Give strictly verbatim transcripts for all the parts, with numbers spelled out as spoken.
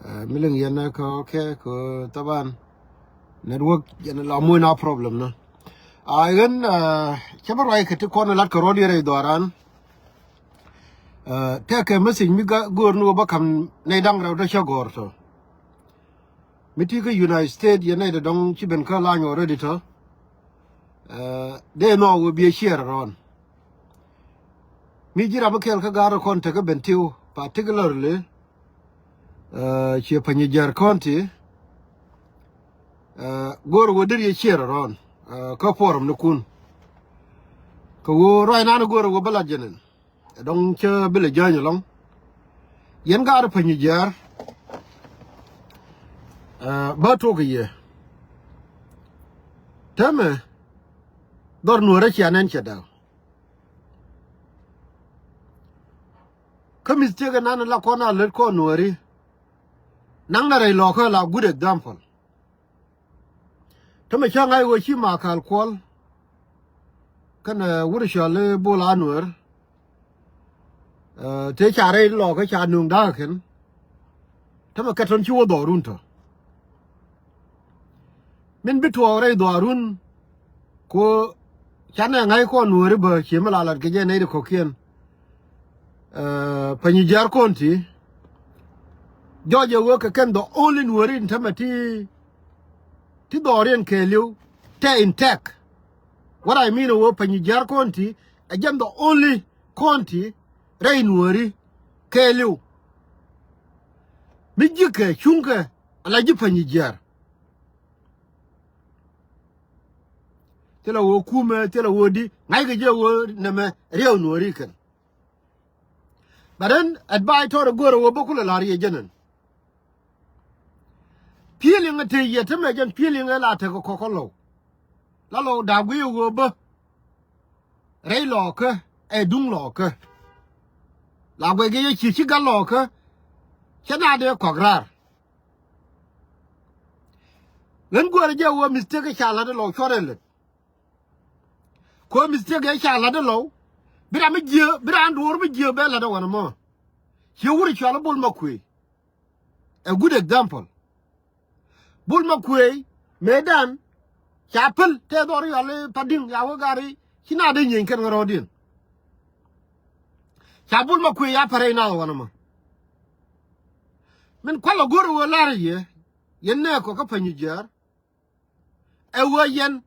Ɛ, mi liŋ yɛn ɛ kɛ, okay, kɛ thaban. Network yɛn la muc na problem ni. A ɣän, ɛ, cä bä ruac kɛ ti kɔn lat kɛ rɔ̱diɛn rɛy dhɔaaran. Ɛ, tëëkɛ message mi ga-, göör ni wä bä ka̱m nɛy da̱ŋ rɛw tɔ̱ cä gɔ̱r tɔ̱. Mi ti kä United States yɛn nɛy dɔ̱ŋ ci ben kä lany already tɔ̱. Ɛ, dee nɔ wä bi ɛ share rɔɔn. Mi ji̱ ram mi kɛl kä gaat rɔ kɔn tekä Bentiu, particularly, ɛ, ciɛ Panyijiar County, ɛ, go̱o̱r wä deri yɛ share rɔɔn, ɛ, kä forum ni kun. Kɛ wä ruac nan go̱o̱r wä bä lat jɛ nɛn. Ɛ dɔ̱ŋ cä bi lɛ jäny ɛlɔ̱ŋ. Yɛn gaat Panyijiar, ɛ, bä tok kɛ yɛ. Täämɛ dhɔr Nuäärä cia nɛn cɛ da̱k. Kä mistake nan la kɔn a lät kɔn Nuääri. Naŋ na rɛy Lɔɔkä la good example. Täämɛ cä ŋa̱c ɣöö ci Makal Kuɔl kɛnɛ wut cɔal i̱ Bol Anuɛɛr. Ɛ, tëë ca rɛy Lɔɔkä ca nööŋ da̱a̱k kɛn. Täämɛ kɛ tɔ̱n ci wä dhɔrun tɔ̱. Min bi tuɔɔk rɛy dhɔrun, ku canɛ ŋa̱c kɔn Nuääri bä, cie mi la lat kɛ jɛ nɛy ti kɔ̱kiɛn. Ɛ, Panyijiar County. Jɔɔc ɛ wee kɛ kɛn the only Nuääri in täämɛ ti, ti dhɔriɛn kɛɛliw tɛ intact. What I mean ɛ wee Panyijiar County ɛ jɛn the only county rɛy Nuääri kɛɛliw. Mi ji̱kɛ cuŋkɛ ala ji̱ Panyijiar. Thilɛ wee kumɛ, thilɛ wee di, ŋa̱ckɛ jɛ wee nɛmɛ riɛw Nuääri kɛn. But then advice tɔrɛ go̱o̱rɛ wee bä kulɛ la̱r yɛ jɛn ɛn. Feeling ɛ te yɛ te mɛ jɛn feeling ɛ la tekɛ kɔk kä Lɔw. La Lɔw da̱a̱k guiy ɛ wee bä. Rɛy Lɔɔkä ɛ duŋ Lɔɔkä. La guic kɛ yɛ ci ci gat Lɔɔkä. Cɛ na dee kɔk raar. Ɣän guäärä jɛ wee mistake ca la̱t ɛ Lɔw cuɔrɛ lät. Kɛ mistake ɛ ca la̱t ɛ Lɔw. Bi ram mi jiee, bi ram duɔ̱ɔ̱r mi jiee bɛ la̱t ɛ wanɛ mɔ. Ciɛ wut cɔal i̱ Bol Makuëë. A good example. Bol Makuëë mëëdan ca päl tëë dhɔr yɔal i̱ Padi̱ŋ ya wä gari ci na dee nyieeny kɛn ɣä rɔɔdiɛn. Ca Bol Makuëë ya pärɛ inath wanɛ mɔ. Min kualɛ go̱r ɛ wee la̱rä yɛ yɛn nɛɛkɔ kä Panyijiar. Ɛ wee yɛn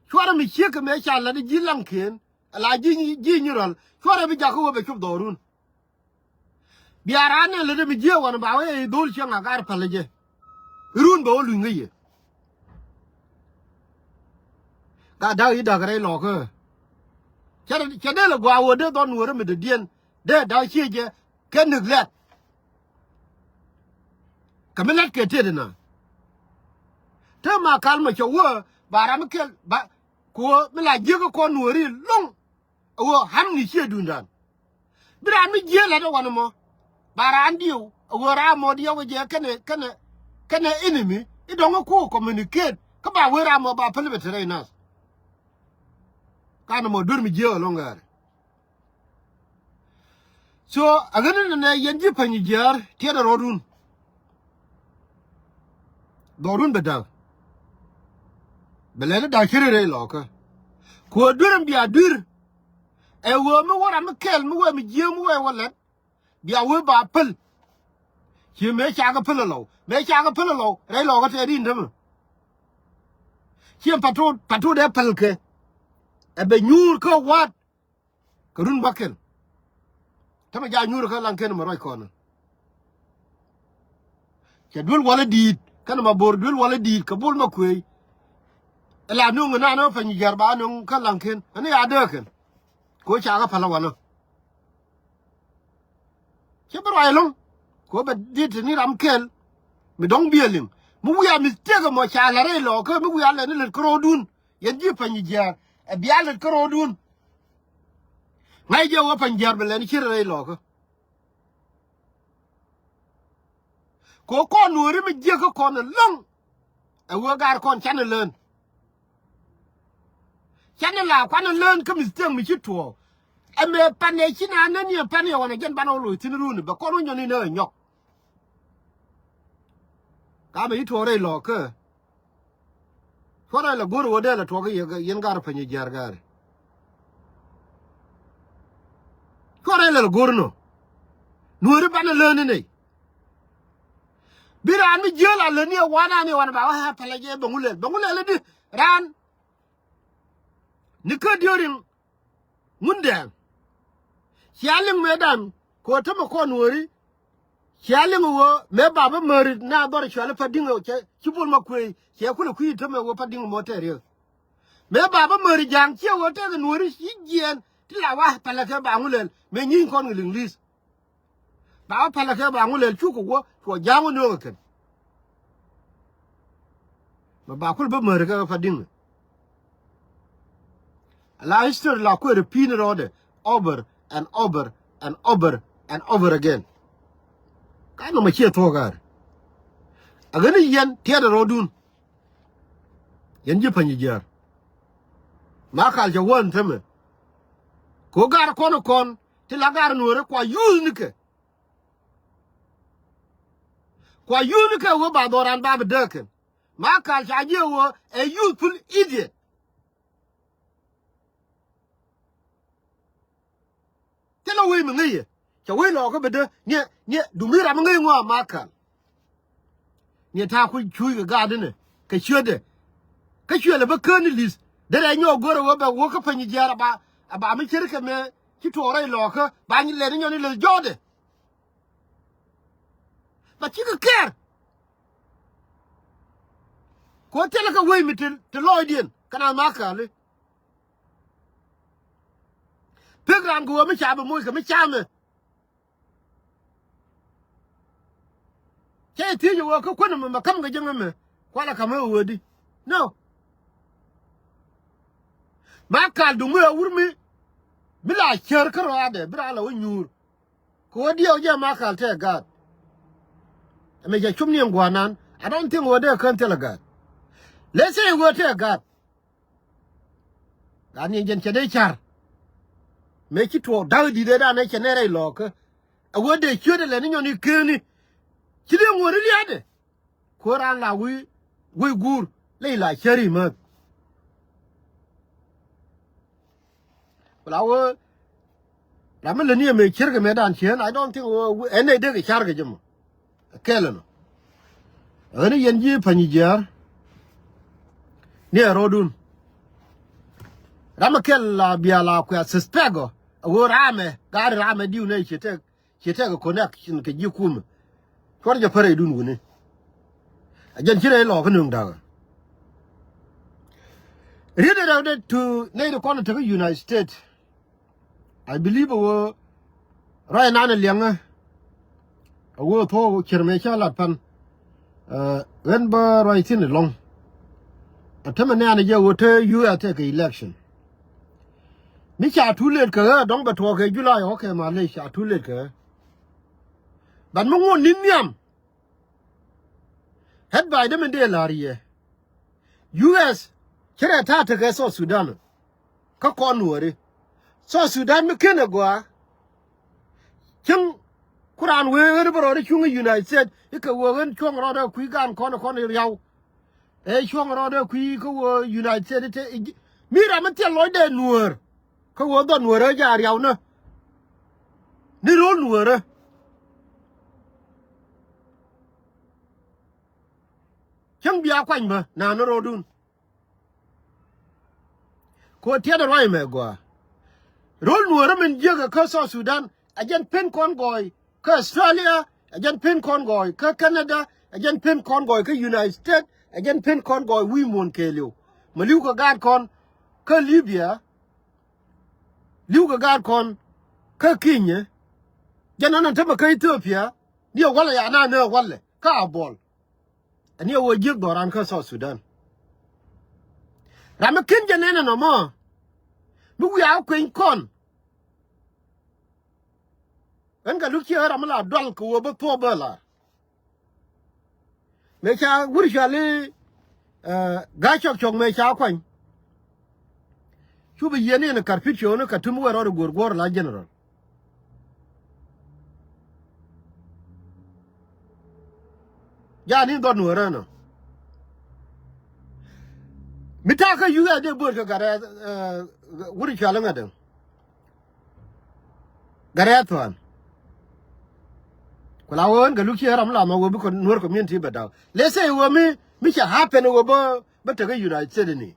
cuarɛ mi ciek kɛ mëë ca la̱t i̱ ji̱ laŋkiɛn ala ji̱ nyi, ji̱ nyi rɔl cuarɛ bi jakä wee bɛ cop dhɔrun. Bia raan nɛ lät mi jiee wanɛ ba wee i̱ dhol cieŋ a gar päl jɛ. Irun bɛ wä luny kä yɛ. Gat da̱k i̱ da̱k rɛy Lɔɔkä. Cɛ, cɛ dee lɛ gua̱a̱ wee dee dhɔn wee rɛ mi dee diɛn dee da̱k ciec jɛ. Kɛ neglect. Kɛ mi lat kɛ tet ina. Te Makal mɔ cɛ wee ba ram mi kɛl ba ku wee mi la jiek kɔn Nuääri loŋ. A wee hamni ciɛ duundan. Bi raan mi jiee lat ɛ wanɛ mɔ. Ba raan diw a wee ram mɔ diɛw kɛ jɛ kɛnɛ, kɛnɛ, kɛnɛ enemy i̱ dɔ̱ŋ ɛ ku communicate kä ba wee ram mɔ ba päl bɛ te rɛy nath. Kanɛ mɔ duer mi jiee ɛ loŋ gɛɛrɛ. So a ɣän inɛ nɛ yɛn ji̱ Panyijiar tiɛt ɛ rɔɔdun. Dhɔrun bɛ da̱k. Bɛ lɛn i̱ da̱k ci ri rɛy Lɔɔkä. Ku ɛ duer in bia duer. Ɛ wee mi wä ram mi kɛl mi wee mi jiee mi wee wä lɛt. Bia wee ba päl. Ci mëë cakɛ päl ɛ Lɔw. Mëë cakɛ päl ɛ Lɔw rɛy Lɔɔkä tɛɛt in tämɛ. Ci ɛn patot, patot ɛ päl kɛ. Ɛ bɛ nyuur kä wa̱a̱t. Kɛ run bäkɛl. Tämɛ ja nyuur kä Laŋkɛn mɛ ruac kɔn. Cɛ duel walɛ di̱i̱t kɛnɛ ma bo̱r duel walɛ di̱i̱t kɛ Bol Makuëë. Ɛ la nuŋ ɛ nan ɛ Panyijiar ba nuŋ kä Laŋkɛn ɛn ya dee kɛn. Kɛ ɣöö ca kä päl ɛ wanɔ. Cɛ bi ruac ɛlɔ̱ŋ. Kɛ ɣöö bɛ di̱t ni ram kɛl. Mi dɔ̱ŋ biɛ liŋ mi wiaa mistake ɛmɔ ca la̱t rɛy Lɔɔkä mi wiaa lɛt ni lät kä ro̱o̱dun. Yɛn ji̱ Panyijiar ɛ bia lät kä ro̱o̱dun. Ŋa̱c jɛ wä Panyijiar bɛ lɛn cier rɛy Lɔɔkä. Kɛ ɣöö kɔn Nuääri mi jiäk kä kɔn ɛlɔ̱ŋ. Ɛ wee gar kɔn canɛ lään. Canɛ la kuanɛ lään kä mistake mi ci tuɔɔk. Ɛmɛ panɛ ci na nän yɛ panɛ yɛ wanɛ jɛn banɛ wä loc thi̱n runi bɛ kɔn wä nyɔn inɛ ɛ nyɔk. Amɛ i̱ tuɔɔk rɛy lɔɔkä. Cuɔrɛ lɛ go̱r ɣöö dee lɛ tuɔɔk yɛ yɛn gar peny jiaar gaari. Cuɔrɛ lɛ lɛ go̱r nɔ. Nuääri banɛ läni nɛy. Bi raan mi jiääl a läni ɛ wanani wan ba wä hɛ pɛlɛ jɛ bɛ ŋu lɛl bɛ ŋu lɛl di raan. Ni kä diööriŋ Ŋundɛɛŋ. Cia liŋ mëëdan kɛ ɣöö tämɛ kɔn nuääri. Cia liŋ ɣöö mëë ba bä märit na dhɔr cuali pa diŋ ɣöö cɛ ci bol ma kuëëc cɛ kulɛ kui̱ tämɛ ɣöö pa diŋ mɔ tɛɛr yɛ. Mëë ba bä märit ja̱a̱ŋ ciɛ ɣöö tɛth nuääri ci jiɛɛn ti la wa pɛlɛ kɛ ba ŋulɛl mëë nyi̱i̱n kɔn ŋi liŋ li̱th. Ba wä pälä kɛ ba ŋu lɛl cuk kɛ wä cuɔ ja̱a̱ŋ wä nööŋä kɛn. Mɛ ba kul bä märi kɛ pa diŋ. Ala history la kuɛ repeat rɔɔdɛ over and over and over and over again. Ka nɔmɔ ciɛ thuɔ̱k ga̱a̱r. A ɣän i̱ yɛn tiɛɛdɛ rɔɔdun. Yɛn ji̱ Panyijiar. Ma kal cɛ wään tämɛ. Ko gar kɔn kɔn ti la gar nuɔri kua yuuth ni kɛ. Kua yuuth ni kɛ wee ba dhɔran ba bi dee kɛn. Ma kal ca jiɛ wee a youthful idiot. Thilɛ wec mi ŋäc yɛ. Cɛ wec lɔɔkä bi dee niɛ niɛ dumi ram mi ŋäc ŋɔa ma kal. Niɛ ta̱a̱ ku cuuc kɛ gaat inɛ kɛ ciötdɛ. Kä cuɛl ɛ bä kään ni li̱th derɛ nyɔk go̱rɛ wee bɛ wee kä Panyijiar aba aba mi cir kɛ mɛ ci tuɔɔk rɛy lɔɔkä ba nyi lɛt ni nyɔn ni leth jɔɔdɛ. Ba cikɛ kɛɛr. Ko thilɛ kɛ wec mi ti ti lɔɔcdiɛn kɛ na ma kali. Pek ram kɛ wee mi ca bi moc kɛ mi ca mɛ. Cɛ thiec wee kä kuän mɛ mɛ kam kɛ jɛ ŋä mɛ kualɛ kam ɛ wee di. No. Ma kal duŋ mi ɛ wur mi mi la cär kä rɔaadɛ bi raa la wä nyuur. Kɛ wä diɛw jɛ ma kal tɛ gaat. Ɛmɛ cɛ cum ni ɛn guanan. I don't think wä dee kän thilɛ gaat. Let's say wä tɛ gaat. Gat ni jɛn cɛ dee car. Mëë ci tuɔɔk da̱k di̱t ëëdan ëë cɛ nɛɛr rɛy lɔɔkä. A wee dee ciöt ɛ lɛ ni nyɔn i̱ keeni. Ci dee ŋuɔ̱ri lia̱a̱dɛ. Kuäär raan la wi̱i̱ wec guur ley la cäri mäth. Ku la wee ram mi lätni ɛ mëë cier kɛ mëëdan cieen, I don't think wee ɛn nɛy dee kɛ car kɛ jɛ mɔ. Kɛl ɛnɔ. Ɣän i̱ yɛn ji̱ Panyijiar. Ni ɛ ro̱dun. Ram ɛ kɛl la bia la kuɛ suspect ɔ. A wee ramɛ, gaari ramɛ diw nɛ ciɛ tɛk, ciɛ tɛk ɛ connection kɛ ji̱ kumɛ. Cuɔr jɛ pärɛydun wuni. A jɛn ci rɛy lɔɔk kä nöŋ da̱kä. Riet ɛ rɛw dee tu nɛy ti kɔn ɛ tek kä United States. I believe a wee ruac nan ɛ liɛŋä. A wee thuɔ̱k cier mëë cä lat pan. Ɛ, ɣän bä ruac thi̱n ɛlɔ̱ŋ. A tämɛ nɛ̈ɛ̈n ɛ jɛ wee te U S tëëkɛ election. Mi ca too late kɛ ɣä dɔ̱ŋ bɛ tuɔɔk kɛ July, okay, malec ca too late kɛ ɣä. But mi ŋuɔ̱t ni̱n nhiam. Head by dee min dee la̱r yɛ. U S cɛ rɛ ta̱a̱ tekɛ South Sudan. Kä kɔn nuɔri. South Sudan mi ken ɛ gɔaa. Cäŋ ku raan wee ɣän bä rɔɔdɛ cuŋ ɛ United States. Ikɛ wee ɣän cuɔ̱ŋ rɔɔdɛ kui̱ gaan kɔn ɛ kɔn ɛ riaw. Ɛ cuɔ̱ŋ rɔɔdɛ kui̱ kä wee United States te i̱ ji̱. Mi ram mi thil lɔcdɛ nuäär. Kä wee dhɔn nuäärä ja̱ riawnä. Ni ro̱l nuäärä. Cäŋ bia kuany bä naan ni ro̱dun. Ku tiɛt ruac mɛ gɔaa. Ro̱l nuäärä min jiäkä kä South Sudan. A jɛn pen kɔn gɔɔy kä Australia, a jɛn pen kɔn gɔɔy kä Canada, a jɛn pen kɔn gɔɔy kä United States, a jɛn pen kɔn gɔɔy wi̱i̱ muɔ̱n kɛɛliw. Mɛ li̱w kɛ gaat kɔn kä Libya, li̱w kɛ gaat kɔn kä Kenya, jɛn nɔn tämɛ kä Ethiopia, ni ɛ walɛ ya na ni ɛ walɛ kä a buɔl. Ani ɛ wä jiäk dhɔran kä South Sudan. Ram mi ken jɛ nɛn ɛnɔ mɔ mi wiaa kueny kɔn. Ɣän kɛ luk ciɛ ɣän ram mi la dual kɛ wee bä thuɔ̱ɔ̱p bä lar. Mëë ca wur cuali, ɛ, ga̱a̱c cɔk cɔk mëë ca kuany. Cu bi yieen in kar pi̱t cuɔ̱ɔ̱ni kɛ tum wee rɔɔd i̱ guur guɔ̱ɔ̱r la general. Jaa ni dhɔt nuɔrä nɔ. Mi ta̱a̱ kä U S dee buɔ̱ɔ̱t kɛ gat rɛɛth, eh, wut cual ŋädäŋ. Gat rɛɛth thuan. Ku la ɣöö ɛn kɛ luk ciɛ ram la ma ɣöö bi kɔ nuɔr community bɛ da̱w. Let's say ɣöö mi, mi cɛ happen ɣöö bä, bä tekɛ United States ni.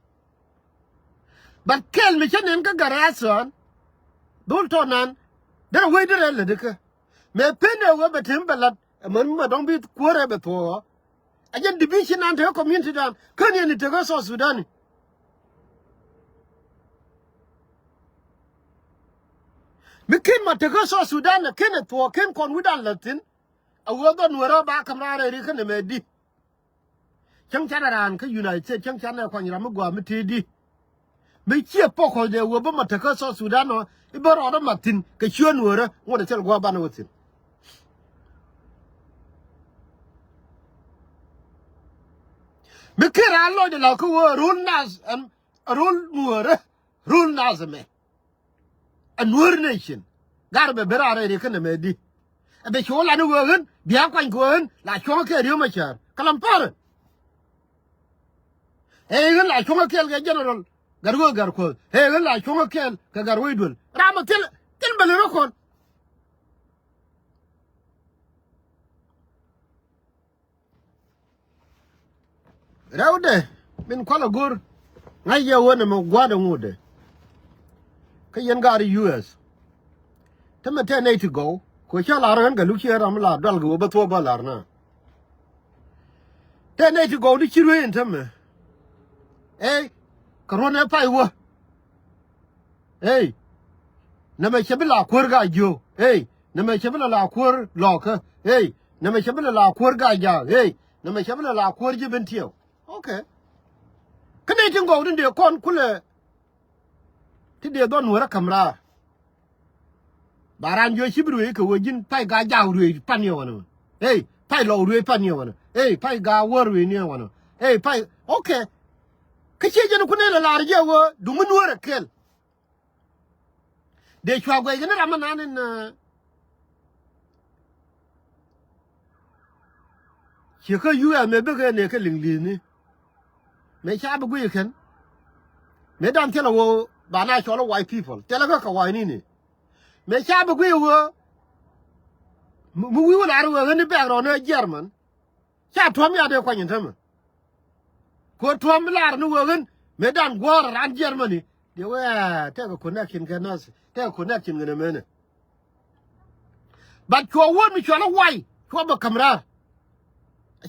But kɛl mi cä nɛn kä gat rɛɛth thuan. Dhol tɔ nan. Derɛ wec derɛ lätdä kä. Mëë pen ɛ ɣöö bɛ tem bɛ la̱t. Ɛmɛn mi ma dɔ̱ŋ bi kuäärɛ bɛ thuɔ̱ɔ̱. A jɛn division an tekɛ community dan. Ken yɛn i̱ tekɛ South Sudan. Mi ken ma tekɛ South Sudan ɛ ken ɛ thuɔ̱ɔ̱ ken kɔn wi̱dan la̱t thi̱n. A ɣöö dhɔn nuɛrä ba ka̱m raar ɛ ri ken ɛmɛ di. Cäŋ canɛ raan kä United States, cäŋ canɛ kuany ram mi gɔaa mi tëëdi. Mi ciɛ pɔk kɔc dee wee bä ma tekä South Sudan ɔ, i̱ bä rɔɔdä ma thi̱n kɛ ciöön wee rä ŋuɔ̱t ɛ thil gua̱a̱ banɛ wä thi̱n. Mi kiɛ raan lɔcdɛ la kä wee rul nath ɛn rul nuɔɔrä rul nath ɛmɛ. A nuɔɔr nation gar bɛ ben raan rɛy ri kä nɛmɛ di. Ɛ bɛ cuɔ lan i̱ wee ɣän bia kuany kɛ wee ɣän la cuɔ̱ŋä kɛɛl Riek Machar kɛ lam pärä. Ɛ ɣän la cuɔ̱ŋä kɛɛl kɛ General Gatwec Gatkuoth. Ɛ ɣän la cuɔ̱ŋä kɛɛl kɛ Gatwec Duel. Ram ɔ thil thil bɛ lɛ rɔ kɔn. Rɛwdɛ min kualɛ go̱r ŋa̱c yɛ wen ɛmɛ gua̱a̱dɛ ŋotdɛ. Kä yɛn gaat U S tämɛ tɛn nɛy ti gɔw kɛ cä lar ɣän kɛ luk ci ɣän ram la dual kɛ wä bä thuɔ̱ɔ̱p bä lar na. Tɛn nɛy ti gɔw ti ci ruëë in tämɛ. Ey kɛ ruɔ̱n ɛ pay wä. Ey nɛmɛ cɛ bi la kuäär Gaa-jiök. Ey nɛmɛ cɛ bi la la kuäär Lɔɔkä. Ey nɛmɛ cɛ bi la la kuäär Gaa-jaak. Ey nɛmɛ cɛ bi la la kuäär ji̱ ben tiɛw. Okay. Kä nɛy tin gɔw tin dee kɔn kulɛ ti dee dhɔn nuɔ̱ɔ̱rä ka̱m raar. Ba raan jiɔ ci bi ruëëc kɛ wee ji̱n pay Gaa-jaak ruëëc pan yɛ wanɔ. Ey pay Lɔw ruëëc pan yɛ wanɔ. Ey pay Gaa-wäär ruëëc ni wanɔ. Ey pay okay. Kä ciɛ jɛn kun nɛy la lar jɛ wee duŋ mi nuɔ̱ɔ̱rä kɛl. Dee cua guɛc kɛn ram mi nan in, eh, ci kä U S mëë bikɛ nɛ kä liŋ li̱thni. Mëë ca bi guic kɛn mëë dan thilɛ ɣöö ba na cɔl i̱ white people thilɛ kä kɛ wa̱i̱ ni̱ni. Mëë ca bi guic ɣöö mi, mi wi̱i̱ wä lar ɣöö ɣän i̱ bɛ̈k rɔɔn ɛ German. Ca Trump ya dee kuany in tämɛ. Ku Trump mi lar ni wee ɣän mëë dan guɔ̱ɔ̱r raan Germany. Diɛ wee, ah, tekɛ connection kɛ nath, tekɛ connection kɛ nɛ menɛ. But cuɔ wä mi cuɔ lä way cuɔ bɛ ka̱m raar.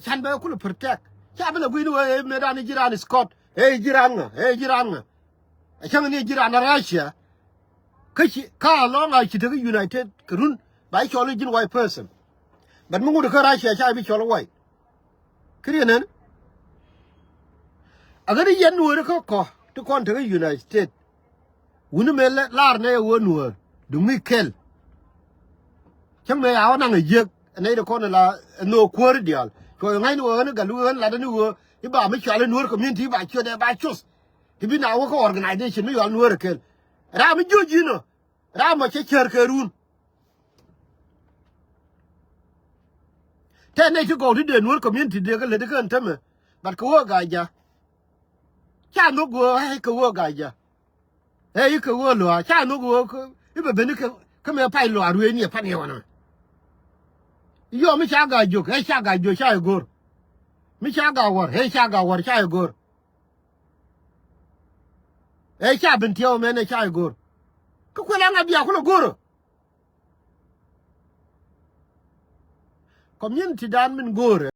Can bɛ kulɛ protect. Ca bi lɛ gui̱n wee mëë dan ji̱ raan Scott. Ey ji̱ raan ŋa, ey ji̱ raan ŋa. A cäŋ ni ji̱ raan Russia. Kä ci kä alɔŋ a ci tek United kɛ run ba cɔl ji̱n white person. But mi ŋut kä Russia ca bi cɔl white. Kä riɛn ɛn a ɣän i̱ yɛn nuɔɔri kä kɔ ti kɔn tek United States. Wuni mëë laar nɛy ɛ ɣöö nuɔɔr duŋ mi kɛl. Cäŋ mëë ya ɣän naŋ ɛ jiäk ɛ nɛy ti kɔn ɛ la ɛ nhöök kuäär diaal. Cuɔ ɛ ŋa̱cni ɣöö ɣän i̱ gat luk ɣän latdä ni ɣöö i̱ ba mi cual i̱ nuɔɔr community i̱ ba ciöt ɛ ba cuth. Ti bi na wä kä organization mi yual nuɔɔr ɛ kɛl. Ram mi jiöc ji̱n ɔ ram mɔ cä cär kɛ run. Tɛ nɛy ti gɔw ti dee nuɔr community dee kä lät kä ɛn tämɛ. But kɛ wä Gaa-jaak ca nhök wä ɛ kɛ wä Gaa-jaak. Ɛ i̱ kɛ wä luaak ca nhök wä i̱ bɛ ben i̱ kɛ mɛ pay luaak ruëëc ni ɛ pan i̱ wanɛ. Yɔ mi ca Gaa-jiök ɛ ca Gaa-jiök ca i̱ go̱r. Mi ca Gaa-wäär ɛ ca Gaa-wäär ca i̱ go̱r. Ɛ ca ben tiɛw mɛn ɛ ca i̱ go̱r. Kä kuël ɛŋa bia kulɛ go̱r ɔ. Community dan min go̱o̱rɛ